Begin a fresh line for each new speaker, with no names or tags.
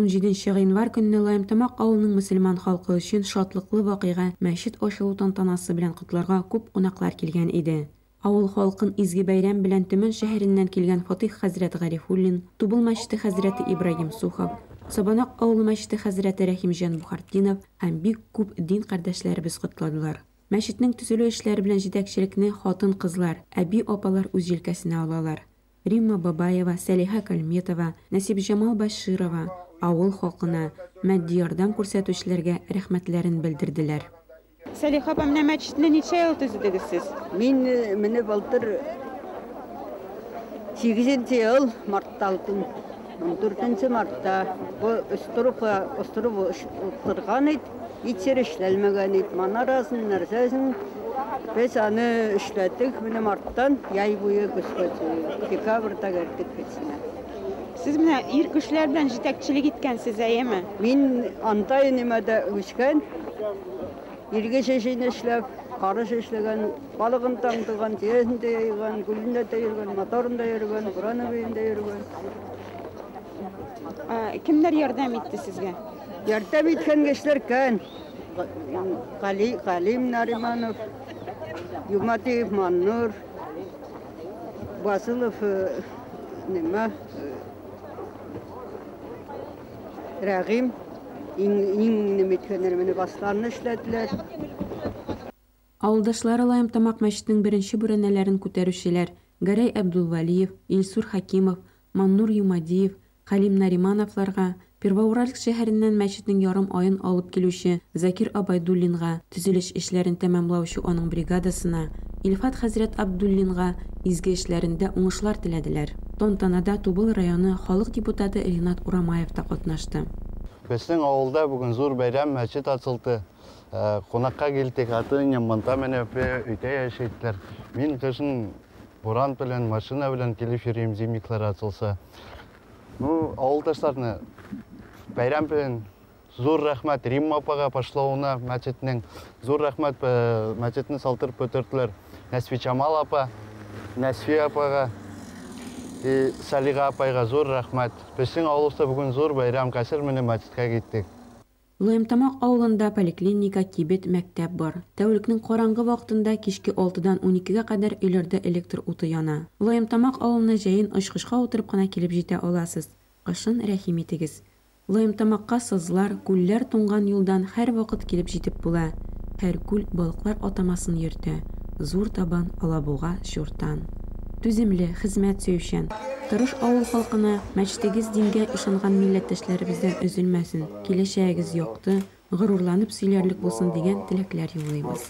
17 гыйнвар көнне Лаемтамак авылының мөселман халкы өчен шатлыклы вакыйга, мәчет ачылу тантанасы белән котларга күп кунаклар килгән иде. Авыл халкын изге бәйрәм белән Төмән шәһәреннән килгән Фатыйх хәзрәт Гарифуллин, Тубыл мәчете хәзрәте Ибрагим Сухов, Сабанак авылы мәчете хәзрәте Рәхимҗан Бухартдинов һәм бик күп дин кардәшләребез котладылар. Мәчетнең төзелү эшләре белән җитәкчелекне хатын-кызлар, әби-апалар үз җилкәсенә алалар. Римма Бабаева, Сәлиха Кальметова, Нәсипҗамал Бәширова авыл халкына, матди ярдәм күрсәтүчеләргә рәхмәтләрен белдерделәр.
Сәлиха апа, менә мәчетне ничә ел төзедегез сез?
Мин менә былтыр 8 ел мартта алдым. 14 мартта бу островка остров утырган ид, ич эшләнмәгән ид. Манарасын, нәрсәсен без аны эшләттек менә марттан яй буе көзгә, декабрьдә кердек бетсенә.
Сез менә ир кешеләр белән җитәкчелек иткәнсез, әйеме?
Мин анда нимәдә үскән, иргеш эшен эшләп, карыш эшләгән, балыгын таңдыган, тирәсендә йөргән, гүлендә дә йөргән, моторында йөргән, бурановыенда йөргән.
Кемнәр ярдәм итте сезгә?
Ярдәм иткән кешеләр кән. Гали, Галим Нариманов, Юматиев Маннур, Васылов нема, Рәгим, иң иң неме иткәннәр менә башларны эшләделәр.
Авылдашлары Лаемтамак мәчетенең беренче бүрәнәләрен күтәрүчеләр Гәрәй Абдулвалиев, Илсур Хәкимов, Маннур Юмадиев, Хәлим Наримановларга, Первоуральск шәһәреннән мәчетнең ярым аен алып килүче Закир Абайдуллинга, төзелеш эшләрен тәмамлаучы аның бригадасына, Илфат хәзрәт Абдуллинга изге эшләрендә уңышлар теләделәр. Тантанада Тубыл районы халык депутаты Ринат Урамаев та катнашты.
Безнең авылда бүген зур бәйрәм, мәчет ачылды. Кунакка килдек, аты-энем монда менә өйдә яшәйделәр. Мин кышын буран белән, машина белән килеп йөрим, зимниклар ачылса. Ну, авылдашларны бәйрәм белән зур рәхмәт Римма апага башлавына мәчетнең, зур рәхмәт мәчетне салдырып бетерделәр. Нәсфи апа, Нәсфи апага, и Салига апайга зур рәхмәт. Безнең авылыбызда бүген зур бәйрәм, хәзер менә мәчеткә киттек.
Лаемтамак авылында поликлиника, кибет, мәктәп бар. Тәүлекнең караңгы вакытында кичке 6-дан 12-гә кадәр өйләрдә электр уты яна. Лаемтамак авылына җәен очкычка утырып кына килеп җитә аласыз. Кышын рәхим итегез. Лаемтамакка сызлар, күлләр туңган юлдан һәр вакыт килеп җитеп була. Һәр күл балыклар атамасын йөртә. Зур табан, алабуга, чуртан. Түземле, хезмәт сөючән, тырыш авыл халкына мәчетегез дингә ышанган милләттәшләребездән өзелмәсен, киләчәгегез якты, горурланып сөйләрлек булсын дигән теләкләр юллыйбыз.